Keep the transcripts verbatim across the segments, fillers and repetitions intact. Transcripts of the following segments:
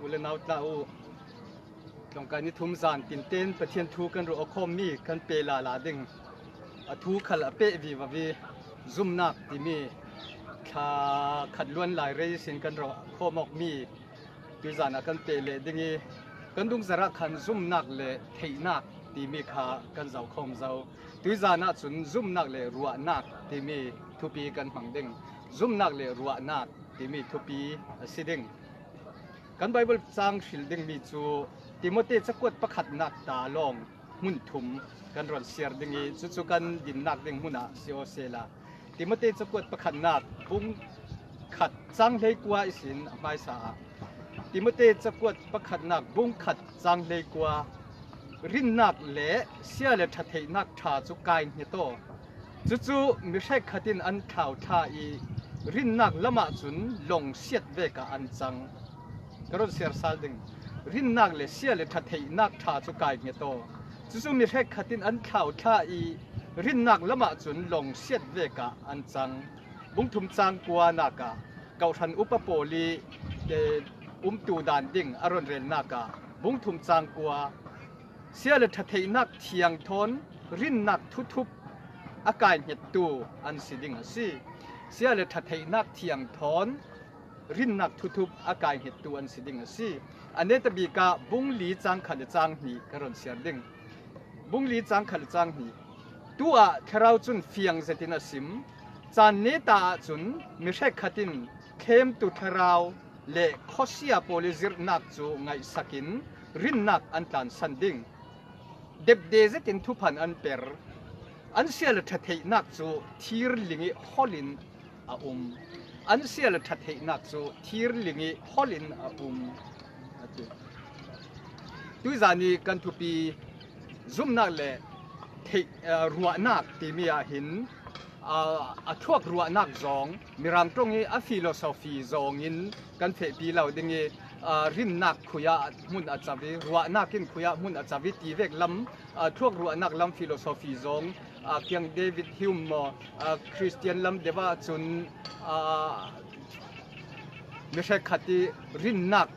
U le nau tla u, tlawngkai ni thum zan tinten Pathian thu kan ruah khawm mi kan pe lala ding. A thu khal a peh viva vi, zumnak timi thla khat luan lai rei sin kan ruah khawm awk mi tuizan ah kan pe leh ding i, kan dungzarah khan zumnak le theihnak timi kha kan zoh khawm zo. Tuizan ah cun zumnak le ruahnak timi thupi kan hmang ding. Zumnak le ruahnak timi thupi a si ding. Kan Baibal cang hril dingmi cu Timote cakuat pakhatnak ta lawng hmun thum kan ron siar ding i, cucu kan dinnak ding hmun ah si aw sehla, Timote cakuat pakhatnak bung khat cang hleikua ihsin a hmaisa ah, Timote cakuat pakhatnak bung khat cang hleikua, rinnak le sia le ṭhatheihnak ṭha cu kai hnget aw. Cucu mi hrekkhat in an thlauthla i rinnak lamah cun lawng siat vekah an cang. Ka run siar sal ding. Rinnak le sia le ṭhatheihnak ṭha cu kai hnget aw. Cucu mi hrekkhat in an thlauthla i rinnak lamah cun lawng siat vekah an cang. Bungthum cang kuanak ah, kawhhran upa pawl i, eh, umtu dan ding a ron relnak ah, bungthum cang kua, sia le ṭhatheihnak thiang thawn rinnak thuthup a kai hngettu an si ding a si. Sia le ṭhatheihnak thiang thawn rinnak thuthup a kai hngettu an si ding a si. A neta bik ah bung li cang khat le cang hnih ka ron siar ding. Bung li cang khat le cang hnih. Tu ah Thlarau cun fiang zetin a sim. Caan neta ah cun mi hrekkhat in thlemtu thlarau le khawsia pawl i zirhnak cu ngaihsak in rinnak an tlansan ding. Depde zetin thuphan an per. An sia le ṭhatheihnak cu thir ling i holh in a um. An sia le ṭhatheihnak cu thir ling i holh in a um, a ti. Tuizan i kan thupi zumnak le theih, eh, ruahnak timi ah hin, ah, a thluak ruahnak zong, Mirang ṭong i a philosophy zong in kan fehpi lo ding i, ah, rinnak khui ah hmun a cam i, ruahnak in khui ah hmun a cam i ti vek lam, ah, thluak ruahnak lam philosophy zong, ah, kiang David Hume maw, ah, Christian lam deuh ah cun, ah, mi hrekkhat i rinnak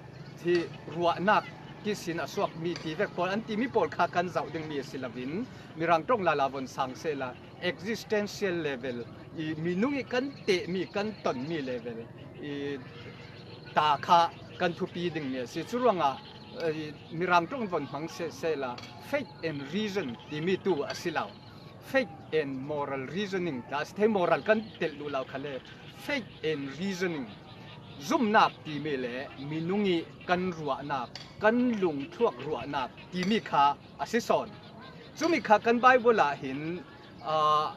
hi ruahnak ihsin a suakmi ti vek pawl an timi pawl kha kan zoh dingmi a si loin, Mirang ṭong lala von sang sehla existential level i minung i kan tehmi, kan tonmi level i ta kha kan thupi dingmi a si. Cu ruangah, eh, Mirang ṭong von hmang seh, sehla faith and reason timi tu a si lo. Faith and moral reasoning ta a si thei, moral kan telh duh lo khal le, faith and reasoning, zumnak timi le minung i kan ruahnak, kan lungthluak ruahnak timi kha a si sawn. Cumi kha kan Baibal ah hin, ah,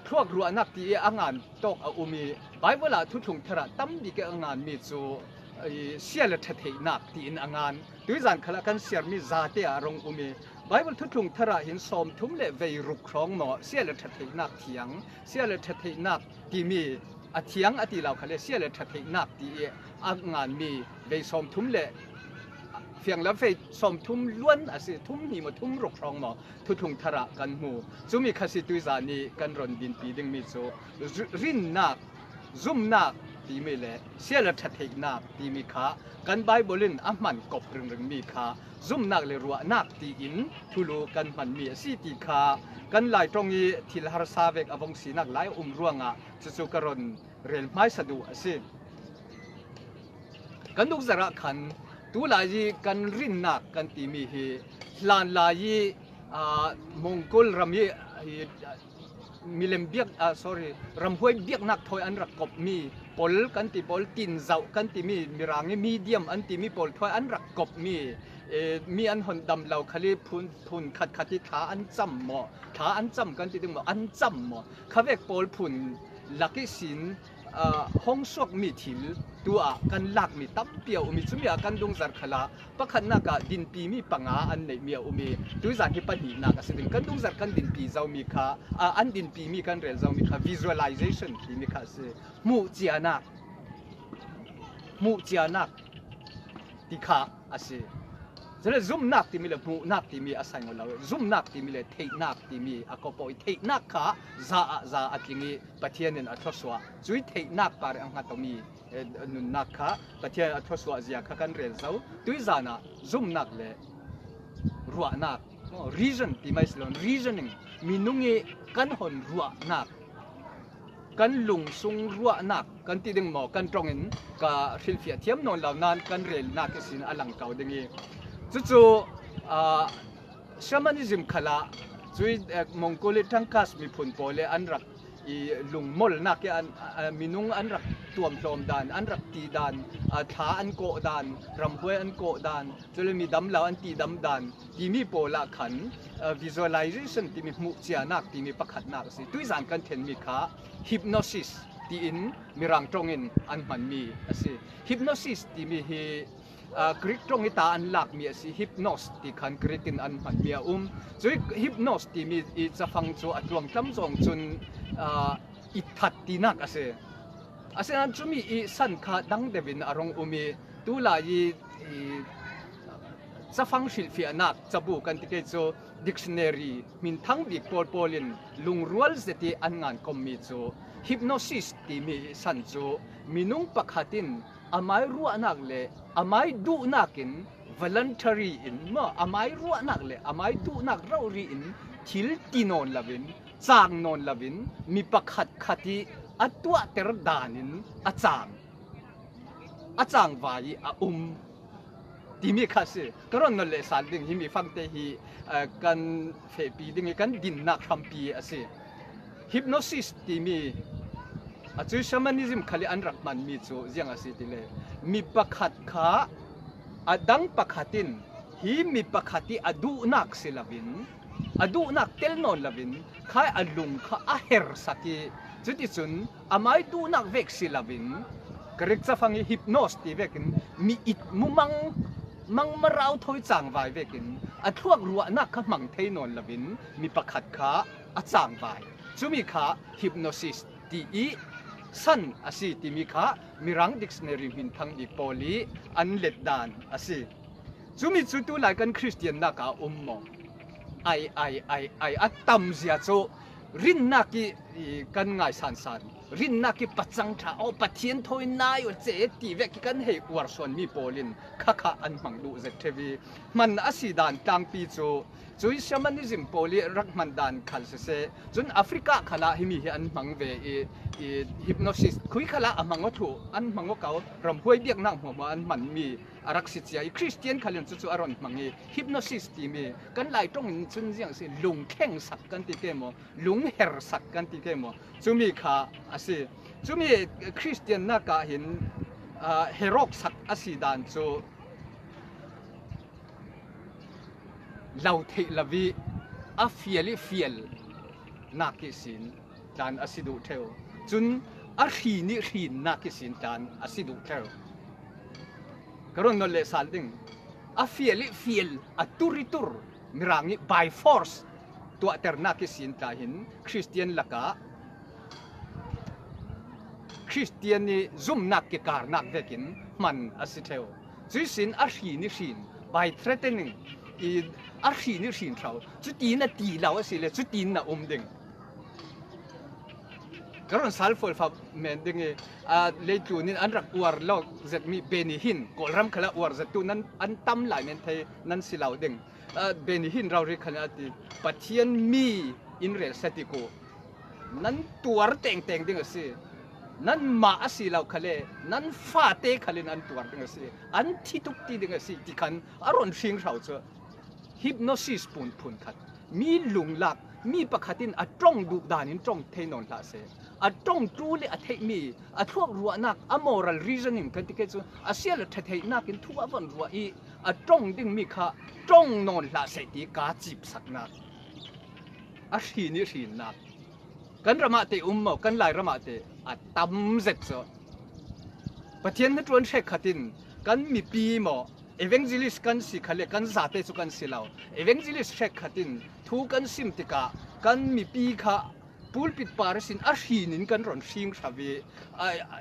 thluak ruahnak ti i a ngan tawk a um i, Baibal ah Thuthlung Thar ah tam bik i a nganmi cu, i, sia le ṭhatheihnak tiin a ngan. Tuizan khal ah kan siarmi zate ah a rung um i, Baibal Thuthlung Thar ah hin sawmthum le vei ruk hrawng maw, sia le ṭhatheihnak thiang, sia le ṭhatheihnak timi a thiang a ti lo khal le, sia le ṭhatheihnak ti i a nganmi vei sawmthum le fiang lam vei sawmthum luan a si, thum hnih maw, thum ruk hrawng maw, Thuthlung Thar ah kan hmu. Cumi kha si tuizan i kan ron dinpi dingmi cu ri-, rinnak, zumnak timi le sia le ṭhatheihnak timi kha kan Baibal in a hman kop ringringmi kha zumnak le ruahnak tiin thulu kan hmanmi a si ti kha kan Lai ṭong i thil harsa vek a vong sinak lai a um ruangah cucu ka ron rel hmaisa duh a si. Kan dungzarh ah khan tulai i kan rinnak kan timi hi hlanlai i, aa, Mongkol ram i, i, milem biak, aa, sorry, ramhuai biaknak thawi an rak kopmi, pol kan ti pawl, tinzauh kan timi, Mirang i medium an timi pawl thawi an rak kopmi, e, mi an hon dam lo khal i phun, phun khat khat i thla an cam maw, thla an cam kan ti ding maw, an cam maw, khavek pawl phun lak ihsin, aa, hong suakmi thil tu ah kan lakmi tampi a um i, cumi ah kan dungzarh khal ah pakhatnak ah dinpimi panga an neihmi a um i, tuizan hi pahnihnak a si ding. Kan dungzarh kan dinpi zomi kha, aa, an dinpimi kan rel zomi kha visualization timi kha a si. Hmuhcianak, hmuhcianak ti kha a si. Cule zumnak timi le hmuhnak timi a sai ngol lo. Zumnak timi le theihnak timi a kawpawi. Theihnak kha za ah za a tling ih Pathian in a thluasuah. Cui theihnak par a ngat awmi, eh, nunnak kha Pathian in a thluasuah zia kha kan rel zo. Tuizan ah zumnak le ruahnak, reason ti mai si lo, reasoning, minung ih kan hon ruahnak, kan lungsung ruahnak kan ti ding maw, kan ṭongin ka hrilhfiah thiam nawn lo nan kan relnak ihsin a lang ko ding ih. Cucu, ah, shamanism khalah cui, eh, Mongol ih Thangkas miphun pawl le an rak ih lungmolnak ih an, ah, minung an rak tuamhlawm dan, an rak ti dan, ah, thla an kawh dan, ramhuai an kawh dan, cule midam lo an tidam dan timi pawl ah khan, ah, visualization timi hmuhcianak timi pakhatnak a si. Tuizan kan thenmi kha hypnosis tiin Mirang ṭongin an hmanmi a si. Hypnosis timi hi, ah, Greek ṭong ih ta an lakmi a si. Hypnos ti khan Greek in an hmanmi a um. Cui hypnos timi ih cafang cu a tluangtlam zawng cun, ah, itthat tinak a si. Asinan cumi ih san kha dang deuh in a rung um ih tulai ih, ih cafang hrilhfiahnak cabu kan ti kei cu dictionary hminthang bik pawlpawl in lungrual zet ih an ngankommi cu hypnosis timi ih san cu minung pakhat in amai ruahnak le amai duhnak in voluntary in maw, amai ruahnak le amai duhnak rori in thil ti nawn loin, cang nawn loin, mi pakhat khat ih a tuahter dan in a cang, a cangvai ih a um timi kha a si. Ka run nawl leh sal ding himi fangte hi, eh, kan fehpi ding ih kan dinnak hrampi a si. Hypnosis timi, a cui shamanism khal ih an rak hmanmi cu ziang a si tile, mi pakhat kha a dang pakhat in hi mi pakhat ih a duhnak si loin, a duhnak tel nawn loin, khai a lung kha a hersak ih, cuticun amai duhnak vek si loin, Greek cafang ih hypnos ti vekin mi it mumang, mangmarau thawi cangvai vekin a thluak ruahnak kha hmang thei nawn loin mi pakhat kha a cangvai. Cumi kha hypnosis ti ih san a si timi kha Mirang dictionary hminthang bik pawl ih an let dan a si. Cumi cu tulai kan Khristiannak ah a um maw? Ai, ai, ai, ai, a tamzia cu rinnak ih, ih kan ngaisansan, rinnak ih pacang ṭha, aw, Pathian thawi nai aw ce ti vek ih kan hei uarsuanmi pawl in khakha an hmang duh zet ṭheu ih hman a si dan tlangpi cu, cui shamanism pawl ih rak hman dan khal siseh, cun Africa khalah himi hi an hmang ve ih, ih hypnosis khui khalah a hmang aw thuh, an hmang aw ko, ramhuai biaknak hmuahhmuah an hmanmi a rak si cia ih Khristian khal in cucu a run hmang ih hypnosis timi kan Lai ṭong in cun ziang si, lungthlengsak kan ti ke maw, lunghersak kan ti ke maw, cumi kha a si. Cumi Khristiannak ah hin, ah, herawksak a si dan cu lo theih lo ih a fial ih fialnak ihsin tlan a si duh ṭheu. Cun a hrin ih hrinnak ihsin tlan a si duh ṭheu. Ka run nawl leh sal ding, a fial ih fial, a tur ih tur, Mirang ih by force tuahternak ihsin tla hin Khristian lakah Khristian ih zumnak kikarnak vekin hman a si ṭheu. Cuihsin a hrin ih hrin, by threatening, ih a hrin ih hrin ṭheu. Cutin a ti lo a si le, cutin a um ding. Ka run sal fualfa men ding ih, aa, leitlun in an rak uar lo zetmi Benny Hinn, Kawlram khalah uar zettu nan, an tam lai men thei nan si lo ding. Aa, Benny Hinn rori khan a ti, Pathian mi in rel sa tik uh, nan tuar tengteng ding a si. Nanmah a si lo khale, nan fate khalin an tuar ding a si. An thi tuk ti ding a si, ti khan a run hring hro cu. Hypnosis punphun khat, mi lunglak, mi pakhat in a ṭong duh dan in ṭong thei nawn hlah seh. A ṭong ṭul ih a theihmi, a thluak ruahnak, a moral reasoning kan ti ke cu, a sial a ṭha theihnak in thu a von ruah ih a ṭong dingmi kha ṭong nawn hlah seh ti kaa cipsaknak, a hrin ih hrinnak. Kan ram ah teh um maw, kan Lai ram ah teh a tam zet cu. Pathian hnaṭuan hrekkhat in kan mipi maw, evangelist kan si khale, kan zate cu kan si lo. Evangelist hrekkhat in thu kan sim tikah kan mipi kha pulpit par ihsin a hrin in kan run hring hra ih, a, a,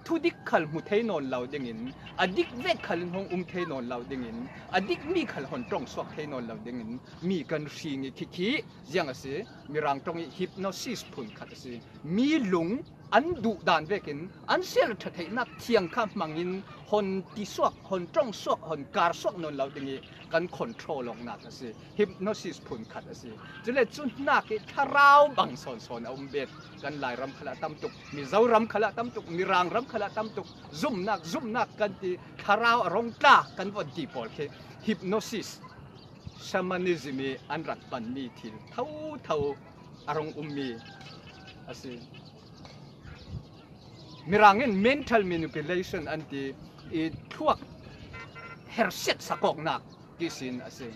Thudik khal hmu thei nawn lo dingin, a dik vek khal in hong um thei nawn lo dingin, a dik mi khal hon ṭawng suak thei nawn lo dingin mi kan hring i khikhi ziang a si. Mirang ṭawng i hypnosis phun khat a si. Mi lung an duh dan vekin an sial ṭha theihnak thiang kha hmangin hon ti suak, hon ṭawng suak, hon kar suak nawn lo ding i kan control awknak a si. Hypnosis phun khat a si. Cule cu hnak i thlarau bang sawnsawn a um bet. Kan Lairam khalah tam tuk, Mizoram khalah tam tuk, Mirang ram khalah tam tuk, zumnak, zumnak kan ti, thlarau a rong tla kan von ti pawl khi hypnosis, shamanism i an rak hmanmi thil thotho a rong ummi a si. Mirang in mental manipulation an ti i thluak hersiat sakawknak kihsin a si.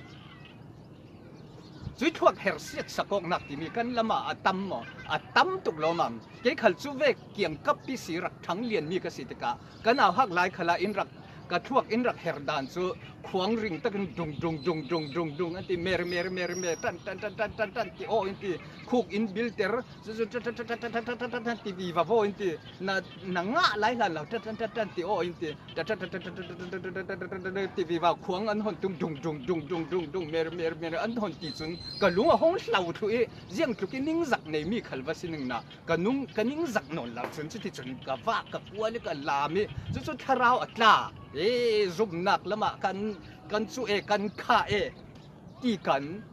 Cui thluak hersiat sakawknak timi kan lamah a tam maw? A tam tuk lo mam. Kei khal cu vek kiangkap pi si rak ṭhang lianmi ka si tikah kan auhak lai khalah in rak, ka thluak in rak her dan cu khuang ring takin dung dung dung dung dung dung an ti, mer mer mer mer, ṭan ṭan ṭan ṭan ṭan ṭan ti aw in ti, khuk in bilter, cu cu ṭan ṭan ṭan ṭan ṭan ṭan ṭan ṭan ti viva vaw in ti, na, na ngah lai hlan lo, ṭan ṭan ṭan ṭan ti aw in ti, ṭan ṭan ṭan ṭan ṭan ṭan ṭan ṭan ṭan ṭan ṭan ṭan ṭan ti viva, khuang an hon tung dung dung dung dung dung dung, mer mer mer an hon ti cun ka lung a hong hlau thluh i, ziang tluk i ningzak neimi khal va si ning na, ka nung, ka ningzak nawn lo cun cuticun ka vak, ka kual i ka lam i, cucu thlarau a tla. E, zumnak lamah kan, kan cu e, kan kha e ti kan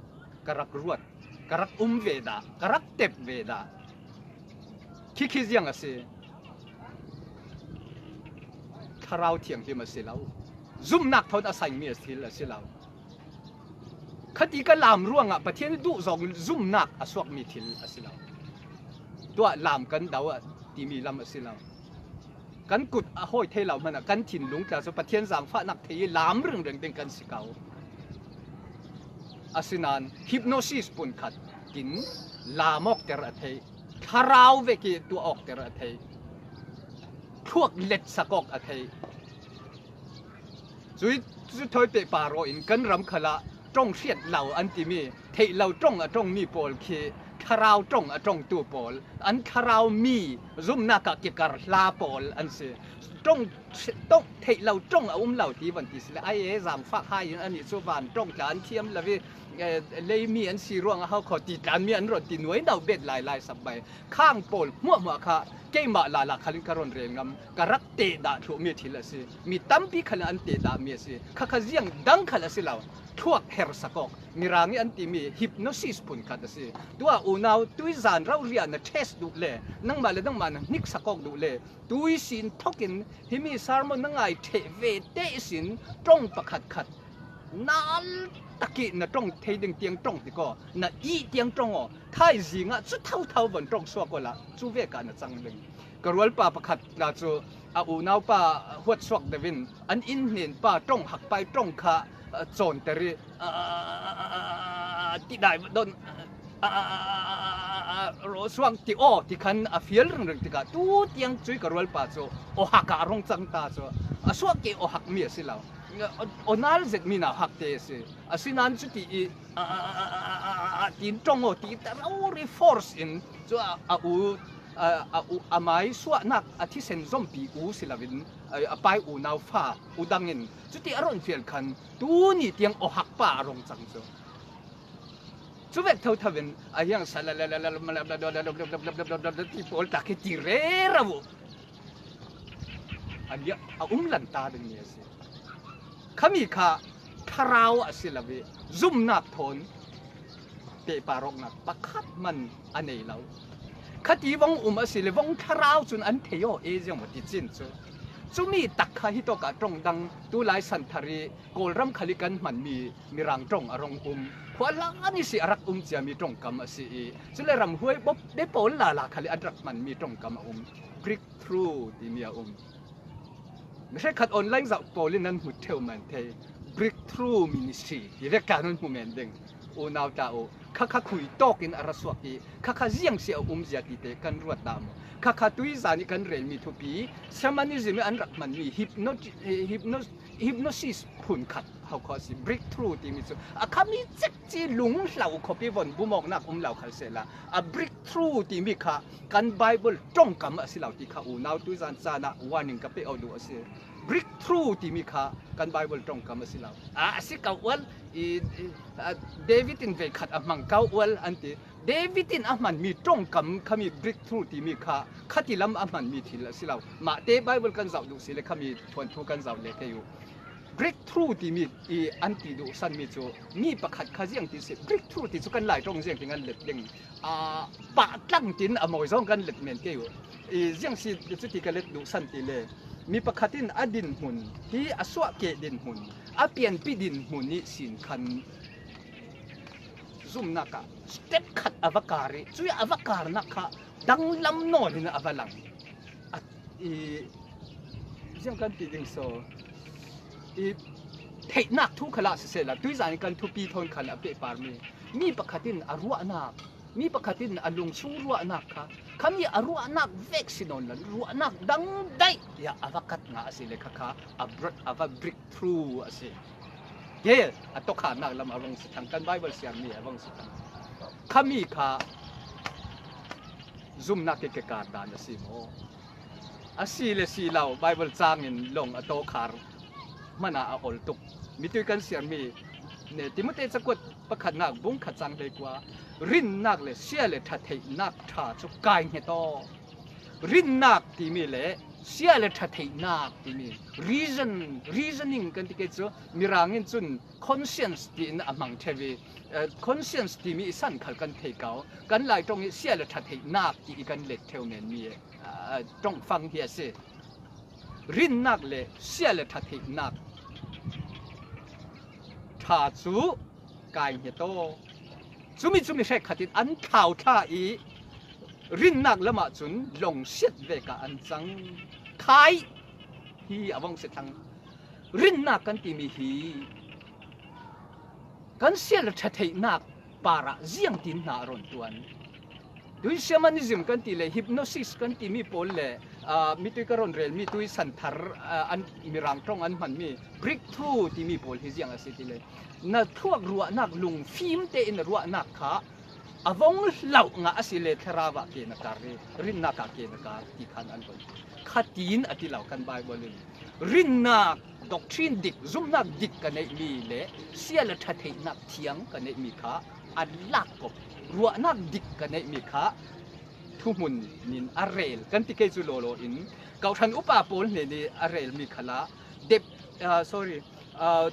ka rak ruat, ka rak um ve dah, ka rak tep ve dah. Khikhi ziang a si. Thlarau Thianghlim a si lo. Zumnak thawn a saimi a thil a si lo. Khati ka lam ruangah Pathian i duh zong zumnak a suakmi thil a si lo. Tuah lam kan do ah timi lam a si lo. Kan kut a hawi thei lo hmanah kan thinlung tla cu Pathian zaangfahnak thei i lam ringring ding kan si ko. Asinain hypnosis pun khat in lam awkter a theih, thlarau vek i tuah awkter a theih, thluak letsak awk a theih. Cui cu thawi pehpar aw in kan ram khalah ṭong hriat lo an timi, theih lo ṭong a ṭongmi pawl khi thlarau ṭong a ṭongtu pawl, an thlarau mi zumnak ah kikar hla pawl an si. Ṭong, ṭong, theih lo ṭong a um lo ti van ti si le, ai e, zaangfak hai in anih cu van ṭong tla an thiam lo i, eh, leimi an si ruangah hau kho ti tlanmi an ron ti nuai no bet lai lai sap mai. Khang pawl hmuahhmuah kha keimah lala khalin ka ron rel ngam, ka rak tehdah thluhmi thil a si. Mi tampi khalin an tehdahmi a si. Khakha ziang dang khal a si lo. Thluak hersak awk, Mirang i an timi hypnosis pun khat a si. Tuah unau tuizan rauhriah na test duh le, nangmah le nangmah na hniksak awk duh le, tui sin thokin himi sermon na ngai ṭheh ve te sin ṭong pakhat khat nal tak i na ṭong thei ding tiang ṭong ti ko, na ih tiang ṭong aw, thaizing ah cu thotho von ṭong suak awla cu vek ah na cang ding. Ka rualpa pakhat tla cu a unaupa huat suak deuh in an inn hnen pa ṭong hak pai ṭong kha, ah, cawnter i, ah, tidai don, ah, raw suak ti aw ti khan a fial ringring tikah tu tiang cui ka rualpa cu awhak ah a rong cang ta cu a suak ke awhak mi a si lo. Aw, aw nal zet mi nauhak te a si. Asinain cuti i, ah, ah, ah, ah, ah, ah, ah, tin ṭong aw ti ta rori force in cu a, a u, a, a u, a mai suahnak a thisen zompi u si loin, a, a pai unau fa u dang in cuti a ron fial khan tuni tiang awhak pa a rong cang cu. Cu vek thotho in a hiang sa la la la la la la la la la la la ti pawl tak hi ti rero uh. A liah a um lanta dingmi a si. Khami kha thlarau a si lo i zumnak thawn pehpar awknak pakhat hman a nei lo. Khati vong um a si le vong thlarau cun an thei aw e ziang maw ti cin cu. Cumi tak kha hitawk ah ṭong dang tulai santhar i Kawlram khal i kan hmanmi Mirang ṭong a rong um. Khua hlan i si a rak um ciami ṭongkam a si i, cule ramhuai bawp te pawl lala khal i an rak hmanmi ṭongkam a um. Breakthrough timi a um. Hrekkhat online zoh pawl in nan hmu ṭheu man thei. Breakthrough Ministry ti vek tla nan hmu men ding. Unau tla uh, khakha khui tawk in a ra suak i, khakha ziang si a um zia ti te kan ruat dah maw? Khakha tuizan i kan relmi thupi, shamanism i an rak hmanmi hypnoti-, eh, hypno-, hypnosis phun khat Hau kho si breakthrough timi cu a khami cekci lunglau khopi von bumawknak um lo khal sehla, a breakthrough timi kha kan Bible ṭongkam a si lo ti kha unau tuizan caan ah warning ka pe awk duh a si. Breakthrough timi kha kan Bible ṭongkam a si lo. A, a si ko ual, i, i, a, David in veikhat a hmang ko ual an ti. David in a hmanmi ṭongkam khami breakthrough timi kha khatilam a hmanmi thil a si lo. Mahte Bible kan zoh duh si le khami thuanthu kan zoh le kei uh. Breakthrough timi i an ti duhsanmi cu mi pakhat kha ziang ti si, breakthrough ti cu kan Lai ṭong ziang ti ngan let ding. Aa, pahtlang tin a mawi zong kan let men kei uh. I ziang si cuti ka let duhsan ti le mi pakhat in a dinhmun hi a suahkeh dinhmun, a pianpi dinhmun ihsin khan zumnak ah step khat a va kar i, cuih a va karnak kha danglam nawl in a va lang. A, i, ziang kan ti ding so, i, theihnak thu khalah sisehla, tuizan in kan thupi thawn khan a pehparmi mi pakhat in a ruahnak, mi pakhat in a lungsung ruahnak kha, khami a ruahnak vek si nawn lo, ruahnak dang daih tiah a va kat ngah a si le kha kha a br-, a va breakthrough a si. Gel a tawkhannak lam a vong si thang, kan Bible siarmi a vong si thang. Khami kha zumnak i kekar dan a si maw? A si le si lo, Bible cang in long a tawkhar hmanah a ol tuk. Mitui kan siarmi ne, Timote cakuat pakhatnak bung khat cang hleikua, rinnak le sia le ṭha theihnak ṭha cu kai hnget aw. Rinnak timi le sia le ṭha theihnak timi, reason, reasonning kan ti kei cu, Mirang in cun conscience tiin a hmang ṭheu i, eh, conscience timi i san khal kan thei ko. Kan Lai ṭong i sia le ṭha theihnak ti i kan let ṭheu menmi, eh, ṭongfang hi a si. Rinnak le sia le ṭha theihnak ṭha cu kai hnget aw. Cumi cumi hrekkhat in an thlau thla i rinnak lamah cun longsiat vek ah an cang. Khai hi a vong si thlang. Rinnak kan timi hi kan sia le ṭha theihnak parah ziangtin hna a rawn tuan? Tui shamanism kan ti le hypnosis kan timi pawl le, aa, mitui ka rawn relmi tui santhar, aa, an Mirang ṭong an hmanmi breakthrough timi pawl hi ziang a si ti le, na thluak ruahnak lungfim tein a ruahnak kha a vong hlauh ngah a si le thlarau ah ke na kar, rinnak ah ke na kar ti khan an vong. Khatin a ti lo kan Bible in. Rinnak, doctrine dik, zumnak dik ka neihmi le sia le ṭha theihnak thiang ka neihmi kha an lak kop. Ruahnak dik ka neihmi kha thuhmun nin a rel kan ti kei cu lawlaw in, Kawhhran upa pawl hnen i a relmi khalah dep, ah, sorry, ah,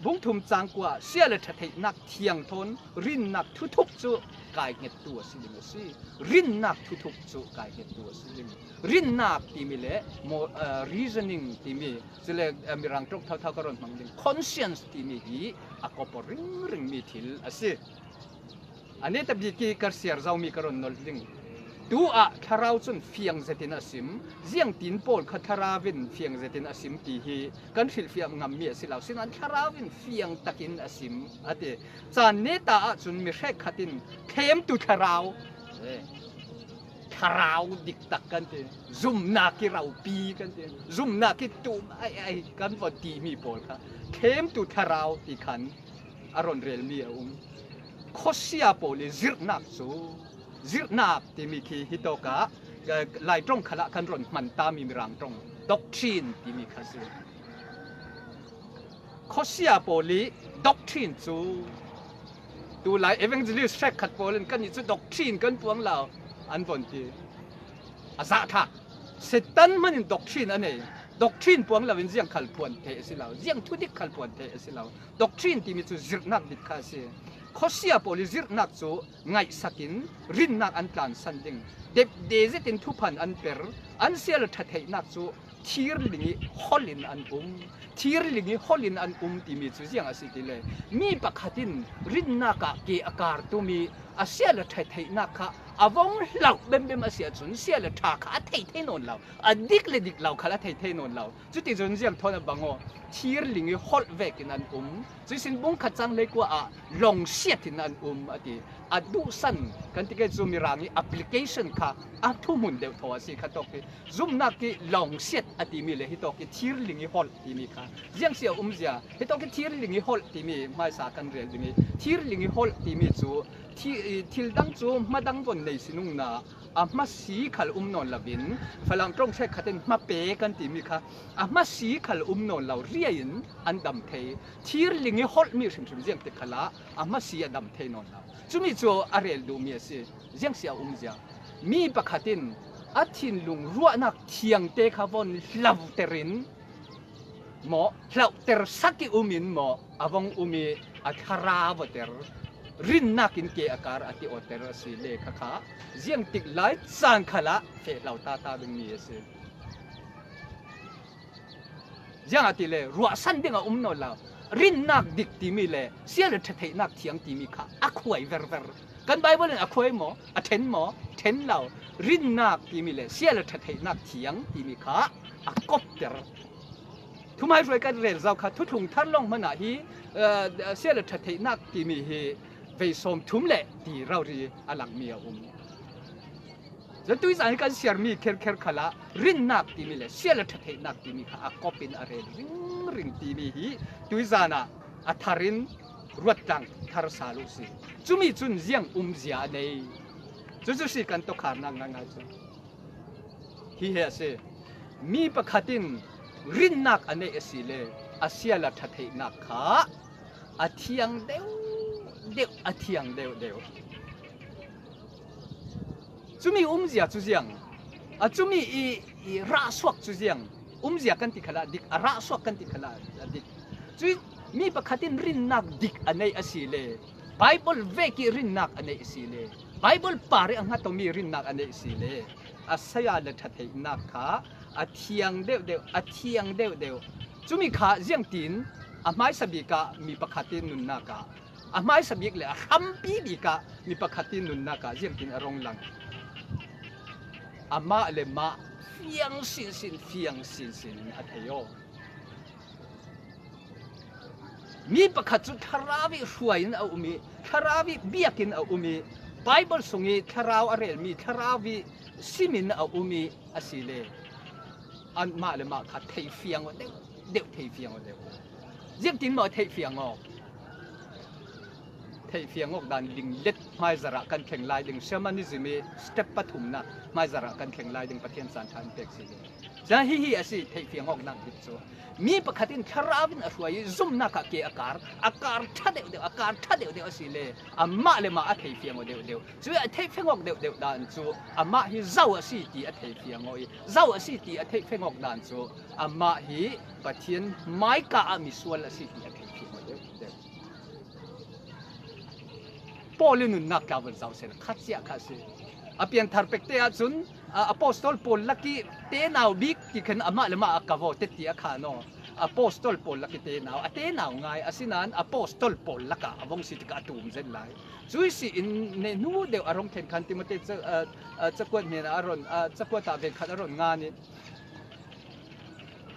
bungthum cangkua sia le ṭha theihnak thiang thawn rinnak thuthup cu kai hngettu a si ding a si. Rinnak thuthup cu kai hngettu a si ding. Rinnak timi le mo-, ah, reasoning timi, cule, ah, Mirang ṭong thauthau ka rawn hmang ding, conscience timi hi a kawpaw ringringmi thil a si. A neta bik i ka siar zomi ka rawn nolh ding. Tu ah thlarau cun fiang zetin a sim, ziangtin pawl kha thlarau in fiang zetin a sim ti hi kan hrilhfiah ngammi a si lo, sinain thlarau in fiang takin a sim a ti. Caan neta ah cun mi hrekkhat in thlemtu thlarau, eh, thlarau diktak kan ti, zumnak i ropi kan ti, zumnak i tum ai ai kan von timi pawl kha thlemtu thlarau ti khan a rawn relmi a um. Khuasia pawl i zirhnak cu, zirhnak timi khi hitawkah, eh, Lai ṭong khalah kan rawn hman tami Mirang ṭong doctrine timi kha si. Khuasia pawl i doctrine cu tulai evangelist hrekkhat pawl in kannih cu doctrine kan puang lo an von ti. A zahthlak. Satan hmanin doctrine a nei. Doctrine puang loin ziang khal phuan theih a si lo, ziang thudik khal phuan theih a si lo. Doctrine timi cu zirhnak dik kha a si. Khuasia pawl i zirhnak cu ngaihsak in rinnak an tlansan ding, depde zetin thuphan an per, an sia le ṭha theihnak cu thirling i holh in an um. Thirling i holh in an um timi cu ziang a si ti le, mi pakhat in rinnak ah ke a kar tumi a sia le ṭha theihnak kha a vong hlauh bembem a si ahcun sia le ṭha kha a thei thei nawn lo, a dik le dik lo khal a thei thei nawn lo. Cuticun ziang thawn a bang aw, thirling i holh vekin an um. Cuihsin bung khat cang hleikua ah longsiat in an um a ti. A duhsan Kan ti kei cu Mirang i application kha a thuhmun deuh thaw a si kha tawk hi. Zumnak i lawngsiat a timi le hi tawk i thirling i holh timi kha ziang si a umzia, hi tawk i thirling i holh timi hmaisa kan rel ding i, thirling i holh timi cu thi, thil dang cu hma dang von nei si nungna a hmasi khal um nawn lovin, Falam ṭong ṭhek khatin hma pe kan timi kha a hmasi khal um nawn lo, riai in an dam thei. Thirling i holhmi hrimhrim ziang tik khalah a hmasi a dam thei nawn lo. Cumi cu a rel duhmi a si. Ziang si a umzia, mi pakhat in a thinlung ruahnak thiangte kha von hlauhterin maw, hlauhter sak i um in maw, a vong um i a thlarau a ter, rinnak in ke a kar a ti awter a si le kha kha ziang tik lai caan khalah feh hlau ta ta dingmi a si. Ziangahtile ruahsan ding a um nawn lo. Rinnak dik timi le sia le ṭha theihnak thiang timi kha a khuai verver. Kan Bible in a khuai maw, a ṭhen maw? Ṭhen lo. Rinnak timi le sia le ṭha theihnak thiang timi kha a kopter. Thuhmaihruai kan rel zau kha, thuthlung thar lawng hmanah hi, eh, sia le ṭha theihnak timi hi vei sawm thum le ti rori a langmi a um. Cun tuizan hi kan siarmi kherkher khalah rinnak timi le sia le ṭha theihnak timi kha a kop in a rel ringring timi hi tuizan ah a thar in ruat tlang thar sal uh si. Cumi cun ziang umzia a nei. Cucu si kan tokharnak ngaingai cu. Hi he a si. Mi pakhat in rinnak a neih a si le a sia le ṭha theihnak kha a thiang deuh deuh, a thiang deuh deuh. Cumi umzia cu ziang, a cumi i, i rahsuak cu ziang, umzia kan ti khalah dik, a rahsuak kan ti khalah a dik. Cui mi pakhat in rinnak dik a neih a si le, Bible vek i rinnak a neih a si le, Bible par i a hngat awmi rinnak a neih a si le, a sia le ṭha theihnak kha a thiang deuh deuh, a thiang deuh deuh. Cumi kha ziangtin a hmaisa bik ah mi pakhat i nunnak ah, a hmaisa bik le a hrampi bik ah mi pakhat i nunnak ah ziangtin a rung lang. Amah le mah fiang sinsin, fiang sinsin in a thei aw. Mi pakhat cu thlarau i hruai in a um i, thlarau i biak in a um i, Bible sung i thlarau a relmi, thlarau i sim in a um i a si le, anmah le mah kha thei fiang aw deuh deuh, thei fiang aw deuh. Ziangtin maw a theih fiang aw? Theih fiang awk dan ding let hmaizarah kan thleng lai ding, shamanism i step pathumnak hmaizarah kan thleng lai ding Pathian caan ṭha in pek si ding. Cun hihi a si, theih fiang awk dan ding cu. Mi pakhat in thlarau in a hruai i zumnak ah ke a kar, a kar ṭha deuh deuh, a kar ṭha deuh deuh a si le, amah le mah a thei fiang aw deuh deuh. Cui a theih fiang awk deuh deuh dan cu amah hi zo a si ti a thei fiang aw i, zo a si ti a theih fiang awk dan cu amah hi Pathian maika ah misual a si ti a thei fiang aw deuh deuh. Paul i nunnak tla vun zoh seh, khat ciah kha a si. A pianthar pekte ahcun, a, apostol Paul lak i tenau bik ti khan amah le mah a ka vaw tet ti a khan aw. Apostol Paul lak i tenau, a tenau ngai, asinain apostol Paul lakah a vong si tikah a tum zen lai. Cui si in ne hnu deuh a rong khen khan Timote ca, a, a, cakuat hnen a ron, a, cakuat ah vei khat a ron ngan i,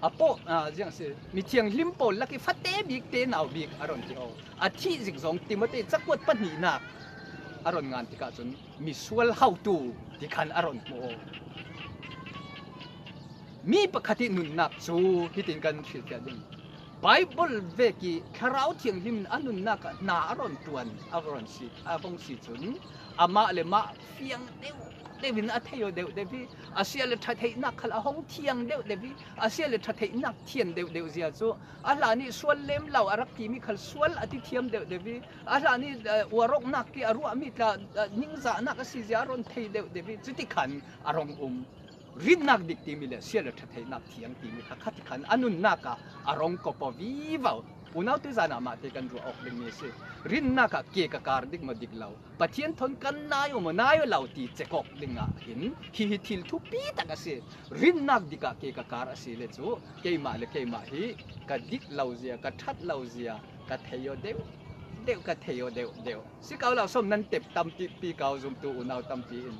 a paw, a, ziang si, mithianghlim pawl lak i fate bik, tenau bik a ron ti aw. A thih zik zong Timote cakuat pahnihnak a ron ngan tikah cun misual hotu ti khan a ron hmu aw. Mi pakhat i nunnak cu hitin kan hrilhfiah ding. Bible vek i Thlarau Thianghlim in a nunnak ah hna a ron ṭuan, a ron si, a vong si cun amah le mah fiang deuh deuh in a thei aw deuh deuh i, a sia le ṭha theihnak khal a hong thiang deuh deuh i, a sia le ṭha theihnak thian deuh deuh zia cu a hlan i sual lem lo a rak timi khal sual a ti thiam deuh deuh i, a hlan i, eh, uarawknak i a ruahmi tla, eh, ningzahnak a si zia a ron thei deuh deuh i, cuti khan a rong um. Rinnak dik timi le sia le ṭha theihnak thiang timi kha khat khan a nunnak ah a rong kop aw vivo. Unau tuizan ah mahte kan ruah awk dingmi a si. Rinnak ah ke ka kar dik maw dik lo, Pathian thawn kan nai aw maw nai aw lo ti cek awk ding ah hin hihi thil thupi tak a si. Rinnak dik ah ke ka kar a si le cu keimah le keimah hi ka dik lo zia, ka ṭhat lo zia, ka thei aw deuh deuh, ka thei aw deuh deuh. Si ko lo, sawm nan tep tampi pi ko, zumtu unau tampi in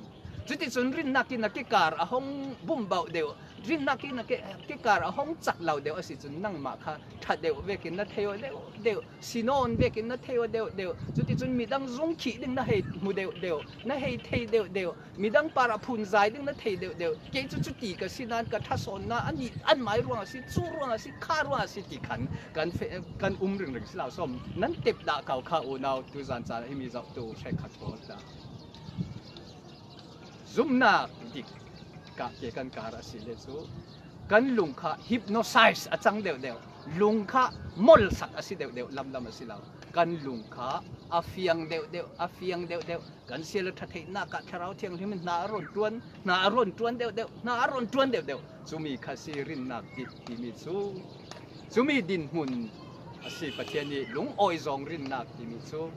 Cuticun rinnak in a kikar a hong bumbauh deuh, rinnak in a ki-, kikar a hong cak lo deuh a si cun nangmah kha ṭha deuh vekin na thei aw deuh deuh, si nawn vekin na thei aw deuh deuh. Cuticun midang zung khih ding na hei hmu deuh deuh, na hei thei deuh deuh, midang parah phunzai ding na thei deuh deuh. Kei cu cuti ka si nain ka ṭhasawnna a nih anmai ruang a si, cu ruang a si, kha ruang a si ti khan kan fe-, kan um ringring si lo sawm. Nan tep dah ko kha unau, tuzan caan himi zoh tu hrekkhat pawl ta. Zumnak dik kah ke kan kar a si le cu kan lung kha hypnotize a cang deuh deuh, lung kha molsak a si deuh deuh, lamlam a si lo. Kan lung kha a fiang deuh deuh, a fiang deuh deuh. Kan sia le ṭha theihnak ah Thlarau Thianghlim in hna a rawn ṭuan, hna a rawn ṭuan deuh deuh, hna a rawn ṭuan deuh deuh. Cumi kha si rinnak dik timi cu. Cumi dinhmun a si Pathian nih lungawi zawng rinnak timi cu.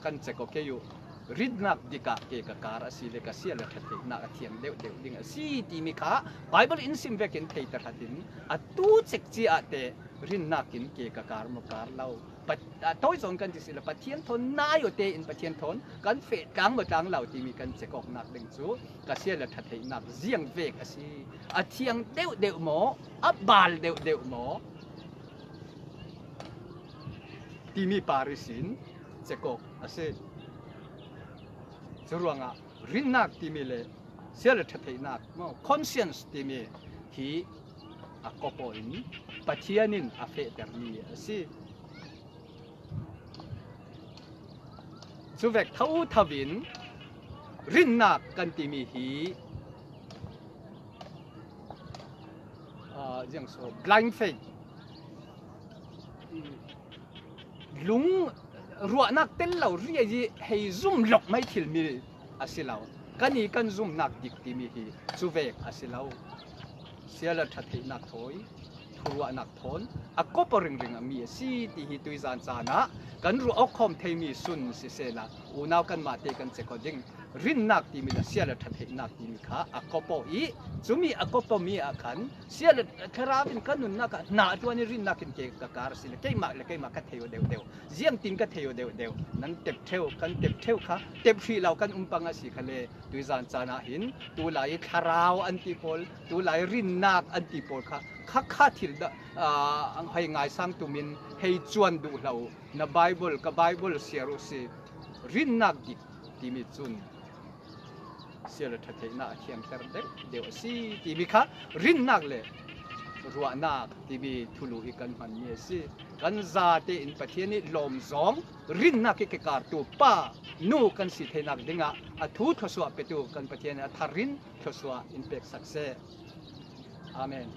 Kan cek aw kei uh. Rinnak dik ah ke ka kar a si le ka sia le ṭha theihnak a thiang deuh deuh ding a si timi kha Bible in sim vekin thei tahratin a tu cek ci ah teh rinnak in ke ka kar maw kar lo. Pa-, a, tawi zawn kan ti si le Pathian thawn nai aw tein Pathian thawn kan feh tlang maw tlang lo timi kan cek awknak ding cu ka sia le ṭha theihnak ziang vek a si. A thiang deuh deuh maw, a bal deuh deuh maw timi par ihsin cek awk a si. Cu ruangah rinnak timi le sia le ṭha theihnak maw, conscience timi hi a kop aw in Pathian in a fehtermi a si. Cuvek thotho in rinnak kan timi hi, aa, ziang so, blind faith, lung ruahnak tel lo riai i hei zum lawk mai thilmi a si lo. Kan i kan zumnak dik timi hi cuvek a si lo. Sia le ṭha theihnak thawi, thuruahnak thawn a kop aw ringring a mi a si ti hi tuizan caan ah kan ruah awk khawm theimi sun sisehla unau kanmah te kan cek aw ding. Rinnak timi le sia le ṭha theihnak timi kha a kop aw i cumi a kop awmi ah khan sia le Thlarau in ka nunnak ah hna a ṭuan i rinnak in ke ka kar a si le keimah le keimah ka thei aw deuh deuh. Ziangtin ka thei aw deuh deuh. Nan tep ṭheu, kan tep ṭheu kha tep hrih lo kan um pang a si kha le tuizan caan ah hin tulai i Thlarau an ti pawl, tulai rinnak an ti pawl kha kha kha thil dah, aa, hei ngaisang tumin hei cuan duh hlah uh. Na Bible, ka Bible siar uh si. Rinnak dik timi cun sia le ṭha theihnak a thiangter deuh deuh a si timi kha rinnak le ruahnak timi thulu i kan hmanmi a si. Kan zate in Pathian i lawm zawng rinnak i kekartu pa nu kan si theinak dingah a thu thluasuah petu kan Pathian in a thar in thluasuah in peksak seh. Amen.